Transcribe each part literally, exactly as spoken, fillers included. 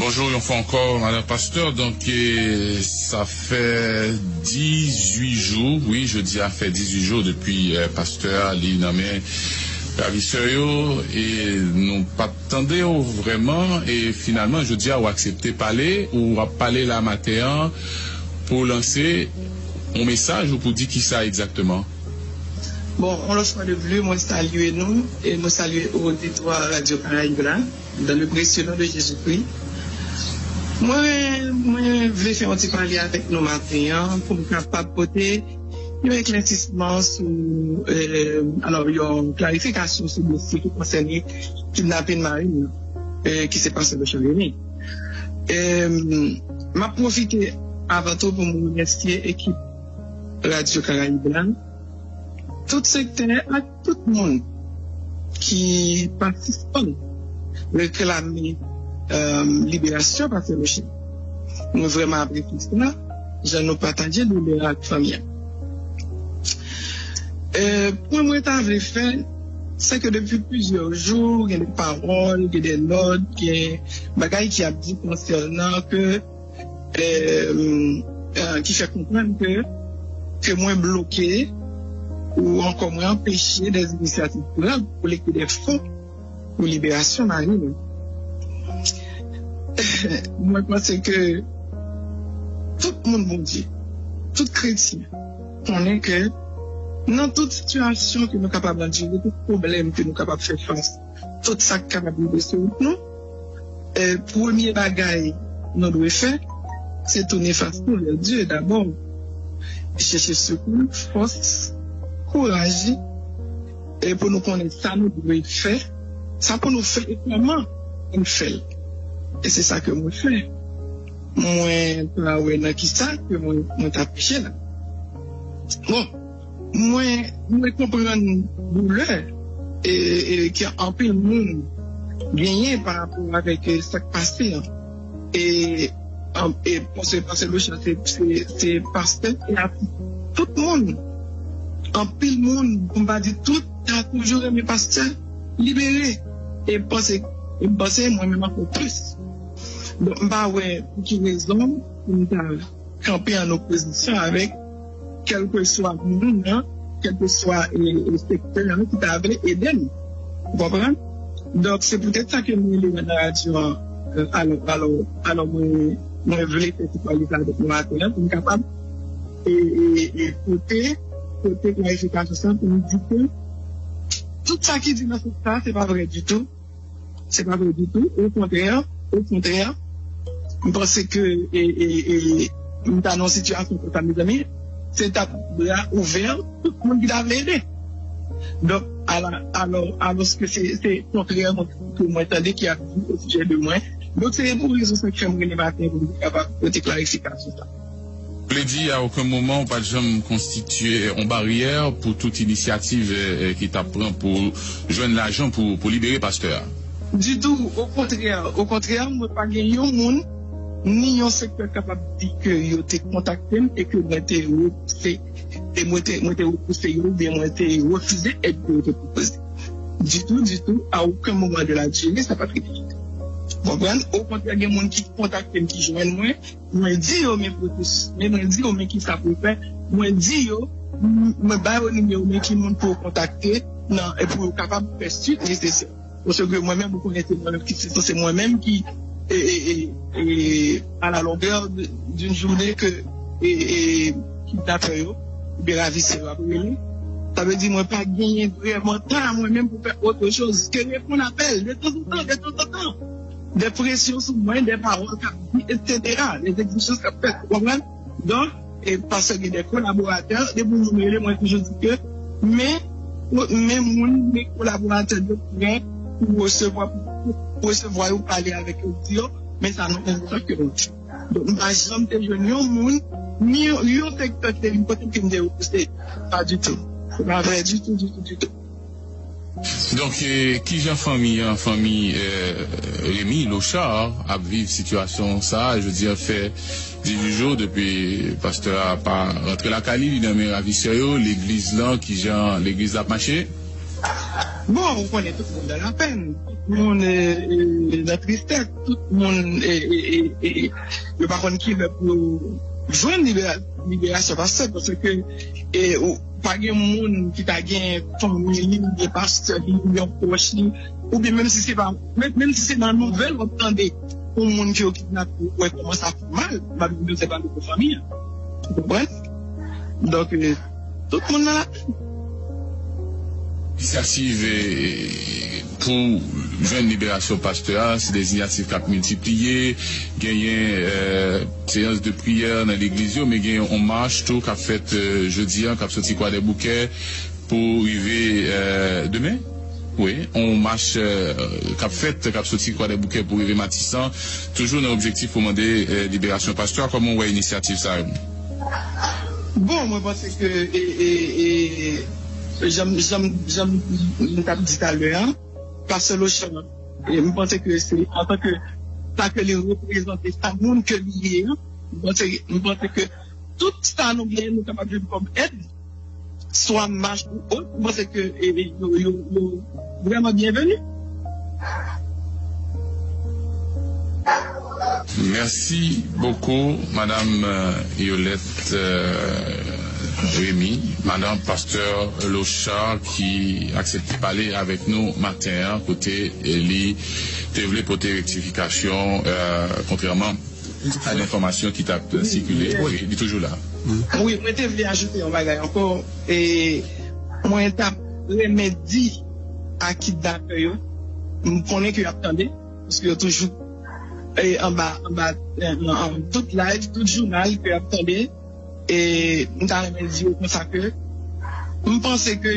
Bonjou yon fwa ankò, madan pastè. Donk, eh, sa fè dizuit jou, wi, jodi a fè dizuit jou depi, eh, pastè a li nan men ravisè yo, e nou pa t tande w vrèman, e finalman, jodi a, w aksepte pale, ou ap pale la maten an pou lanse yon mesaj ou pou di kisa egzakteman? Bon, yon lòt fwa de pli, mwen salye nou e mwen salye oditwa Radyo Karayib la, dans le précieux nom de Jésus-Christ. Mwen, mwen vle fè yon ti pale avèk nou maten an pou m kapab pote yon eklèsisman sou, euh, alò, yon klarifikasyon sou dosye ki konsène kidnapin mari m nan, euh, ki se pastè Lochard Remy. Euh, m ap pwofite avan tou pou m remèsye ekip Radyo Karayib la, tout sektè ak tout moun ki pa sispann reklame, euh, liberasyon pastè Lochard. Mwen vrèman apresye sa, jan nou pataje doulè ak fanmi an. Euh, pwen mwen ta vle fè, se ke depi plizyè jou, gen de pawòl, gen de nòt, gen bagay ki ap di konsènan ke, euh, euh, ki fè konprann ke, ke mwen bloke ou ankò mwen anpeche de inisyativ pran pou kolekte de fon pou liberasyon mari nou. Mwen panse ke tout moun Bondye, tout kretyen, konnen ke nan tout sitiyasyon ke nou kapab andire, tout pwoblèm ke nou kapab fè fas, tout sa k kapab rive sou wout nou, eh, premye bagay nou dwe fè, se tounen fas nou vè Dye dabò. Chèche sekou, fòs, kouraj, e pou nou konnen sa nou dwe fè, sa pou nou fè e kòman pou n fè l. E se sa ke mwen fè. Mwen pa wè nan kisa ke mwen, mwen t ap peche la. Bon, mwen, mwen konprann doulè e, e ke anpil moun genyen pa rapò avèk, e, sa k pase an. E, an, e pastè, pastè Lochard se, se, se pastè e atis tout moun. Anpil moun, pou m pa di tout, ta toujou renmen pastè libere. E panse, e m panse mwen menm ankò plis. Donk, m pa wè pou ki rezon pou m ta kanpe an opozisyon avèk kèlkeswa moun nan, kèlkeswa, e, e sektè an ki ta vle ede m. Ou konprann? Donk, se poutèt sa ke mwen rele nan radyo an, e, alò, alò, alò, mwen, mwen vle fè ti pale sa avèk nou maten an, pou m kapab, e, e, e pote, pote klarifikasyon sa pou m di ke tout sa ki di nan sans sa, se pa vrè ditou. Se pa vrè ditou. Okontrè, okontrè, m panse ke, e, e, e, m ta nan yon sitiyasyon konsa, mezanmi, se t ap bra ouvè tout moun ki ta vle ede. Donk, ala, alò, alòske se, se kontrèman ke mwen tande ki ap di o sijè de mwen. Donk, se pou rezon sa k fè m rele maten pou m kapab pote klarifikasyon sa. Vle di, a okenn moman, ou pa t janm konstitye yon baryè pou tout inisyativ, eh, eh, ki t ap pran pou jwenn lajan pou, pou libere pastè a? Ditou, okontrè, okontrè, mwen pa gen yon moun, ni yon sektè k kapab di ke yo te kontakte m e ke mwen te repouse, e mwen te, mwen te repouse yo, oubyen mwen te refize èd ke yo te pwopoze. Ditou, ditou, a okenn moman de la dire, sa pa t rive. Konprann? Okontrè, gen moun ki kontakte m, ki jwenn mwen, mwen di yo men pwosesis, men mwen di yo men kisa pou yo fè, mwen di yo, m- mwen ba yo nimewo men ki moun pou yo kontakte, nan, e pou yo kapab fè swit nesesè. Paske mwen menm, ou konnen se mwen menm ki, se, se mwen menm ki, e, e, e, e, à la longueur de- d'une journée ke, e, e, kidnapè yo, oubyen ravisè yo ap rele. Sa vle di mwen pa genyen vrèman tan mwen menm pou fè otre choz ke reponn apèl de tanzantan, de tanzantan. De presyon sou mwen, de pawòl k ap di, etsetera, de egzijans k ap fèt, ou konprann? Donk, e paske gen de kolaboratè, depi yon moun rele, mwen toujou di ke, men, men moun, men kolaboratè yo prè pou resevwa, pou resevwa yo, pale avèk yo, di yo, men sa nou konn sa ke nou di. Donk, m pa janm te jwenn yon moun, ni yon, yon sektè ki te vin kote m ke m te repouse. Pa ditou. Se pa vrè ditou, ditou, ditou. Donk, eh, kijan fanmi an, fanmi, eh, Remy Lochard ap viv sitiyasyon sa a? Jodi a fè dizuit jou depi pastè a pa rantre lakay li, li nan men ravisè yo, legliz lan, kijan legliz la ap mache? Bon, ou konnen tout moun nan lapenn, tout moun e, e, nan tristès, tout moun e, e, e, e, yo pa konn kilè pou yo jwenn libera- liberasyon pastè, paske e, ou, pa gen moun ki ta gen fanmi li, gen pastè li, yon pwòch li, oubyen menm si se pa, menm, menm si se nan nouvèl w ap tande yon moun ki yo kidnape, ou wè kòman sa fè mal, malgre se pa de fanmi an. Ou konprann? Donk, e, tout moun nan lapenn. Inisyativ e, pou jwenn liberasyon pastè a, se de inisyativ k ap miltipliye, genyen e, seyans de priyè nan legliz yo, men genyen yon mach tou k ap fèt e, jodi a, k ap soti Kwadèboukè pou rive e, demen. Wi, yon mach e, k ap fèt, k ap soti Kwadèboukè pou rive Matisan, toujou nan objektif pou mande e, liberasyon pastè a. Kòman w wè inisyativ sa yo? Bon, mwen panse ke e, e, e, jan m- jan m- jan m- m t ap di talè a, pastè Lochard, e, m panse ke se antanke sa ke li reprezante, sa moun ke li ye a, m panse, m panse ke tout sa nou gen, nou kapab jwenn kòm èd, swa mach ou ot, m panse ke e, e, yo, yo, yo vrèman byenveni. Merci beaucoup, Madame euh, Yolette euh, Rémy, Madame Pasteur Lochard qui accepte parler avec nous matin, hein, kote li te vle pote rektifikasyon, euh, kontrèman a lenfòmasyon ki t ap sikile. Wi, li toujou la. Wi, mwen te vle ajoute yon bagay ankò. E mwen t ap renmen di a kidnapè yo, m konnen ke y ap tande, paske yo toujou e, anba, anba, e, nan, nan tout live, tout jounal ke y ap tande. E m ta renmen di yo konsa ke m panse ke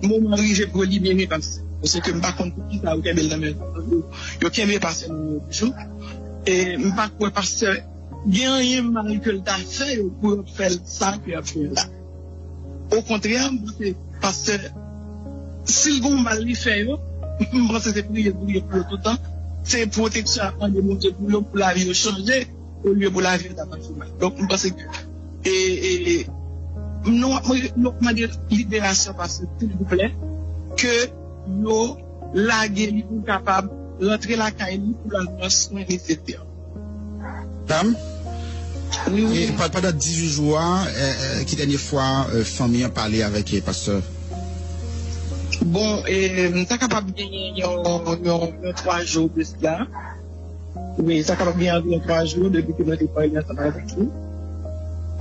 moman rive pou yo libere pastè. Paske m pa konn poukisa yo kenbe l nan men yo. Yo kenbe pastè nan men yo toujou. E m pa kwè pastè gen anyen mal ke l ta fè yo pou yo fè l sa ke y ap fè l la. Okontrè, m panse pastè, si l gon mal li fè yo, m panse se priye pou yo, pou yo toutan. Se pwoteksyon ap mande Bondye pou yo, pou lavi yo chanje, olye pou lavi yo ta pase mal. Donk, m panse ke e, e, e, nou ap mande, nou ap mande liberasyon pastè, silvouplè, ke yo lage li pou l kapab rantre lakay li pou l al pran swen nesesè. Dam, wi, wi. E pa- pandan dizuit jou a, e, e, ki dènye fwa e, fanmi an pale avèk e, pastè? Bon, e, m ta kapab genyen yon, yon, yon twa jou de sila. Wi, sa kapab gen anviwon twa jou depi ke mwen te pale ansanm avèk li.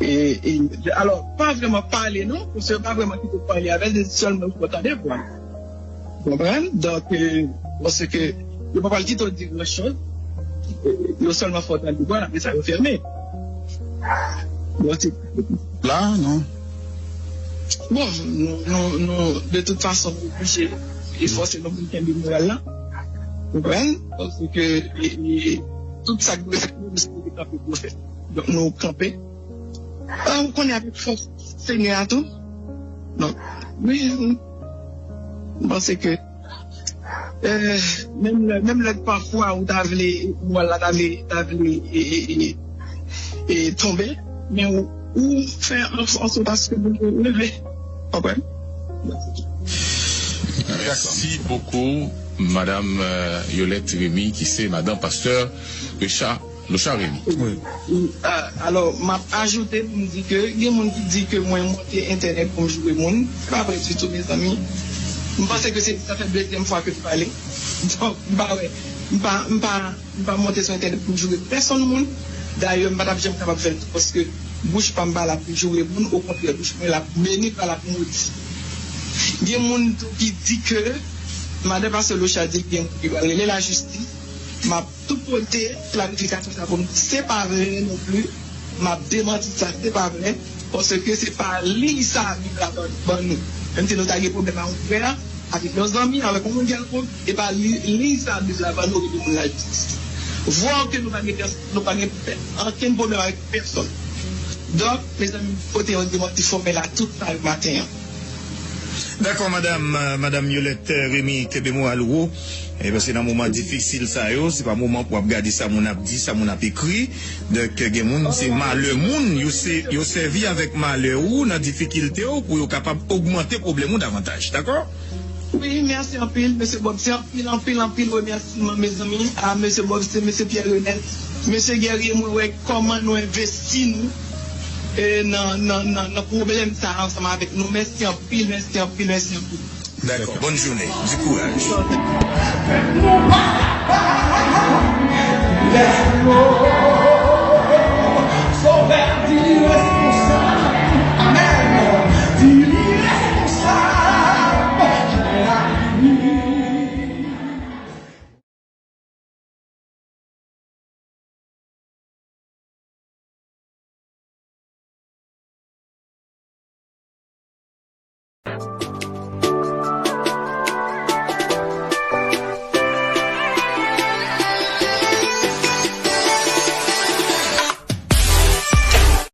E, e, alò, pa vrèman pale non, paske yo pa vrèman kite w pale avè l, se sèlman pou w tande vwa l. Konprann? Donk, e, paske yo pa pral kite w di gran choz, e, yo sèlman fè w tande vwa l, apre sa yo fèmen. Bon, se la, non? Bon, nou, nou, nou, de tout fason, nou oblije e fòse nou pou n kenbe moral la. Konprann? Paske e, e, tout sa k dwe fèt, nou dwe kanpe pou fèt. Donk, nou kanpe. Ah, ou konnen avèk fòs Senyè a tou. Donk, wi, m panse ke Eh, menm lè, menm lè pafwa ou ta vle, moral la ta vle, ta vle e, e, e, e tonbe, men ou, ou fè an, an sòt aske pou ou leve. Konprann? Merci beaucoup, Madame euh, Yolette Rémy, ki se madan pastè Richard Lochard Rémy. Alò, m ap ajoute pou m di ke gen moun ki di ke mwen monte entènèt pou m joure moun. Se pa vre ditou, mezanmi. M panse ke se, sa fè dezyèm fwa ke m pale. Donk, m pa wè. M pa, m pa, m pa monte sou entènèt pou m joure pèsonn moun. Dayè, m pa t ap janm kapab fè l tou, paske bouch pa m pa la pou joure moun. Okontrè, bouch mwen la pou beni, pa la pou modi. Gen moun tou ki di ke madan pastè Lochard di gen moun ki pral rele lajistis. M ap tou pote klarifikasyon sa pou m di se pa vre non pli. M ap demanti sa, se pa vre. Paske se pa liy sa Bib la ban nou. Menm si nou ta gen pwoblèm a yon frè, avèk yon zanmi, avèk yon moun kèlkonk, e pa liy sa Bib la ban nou ki pou moun lajistis. Vwa ke nou pa gen, nou pa gen ankenn pwoblèm avèk pèsonn. Donk, mezanmi, pote yon demanti fòmèl a tout sa yo maten an. Dakò, madanm, madanm Yolette Rémy, kenbe moral ou wo. E paske nan moman difisil sa yo, se pa moman pou ap gade sa moun ap di, sa moun ap ekri. Donk, gen moun, se malè moun, yo se, yo sèvi avèk malè ou nan difikilte ou pou yo kapab ogmante pwoblèm ou davantaj. Dakò? Wi, mèsi anpil, mesye Bob. Se anpil, anpil, anpil remèsiman, mezanmi, a mesye Bob, se mesye Pierre Renel, mesye Guerrier, mwen wè kòman nou envesti nou e nan, nan, nan, nan pwoblèm sa a ansanm avèk nou. Mèsi anpil, mèsi anpil, mèsi anpil. Dakò. Bòn jounen. Di kouraj. Let's go. Sovè di li responsab. Amèn. Di li responsab.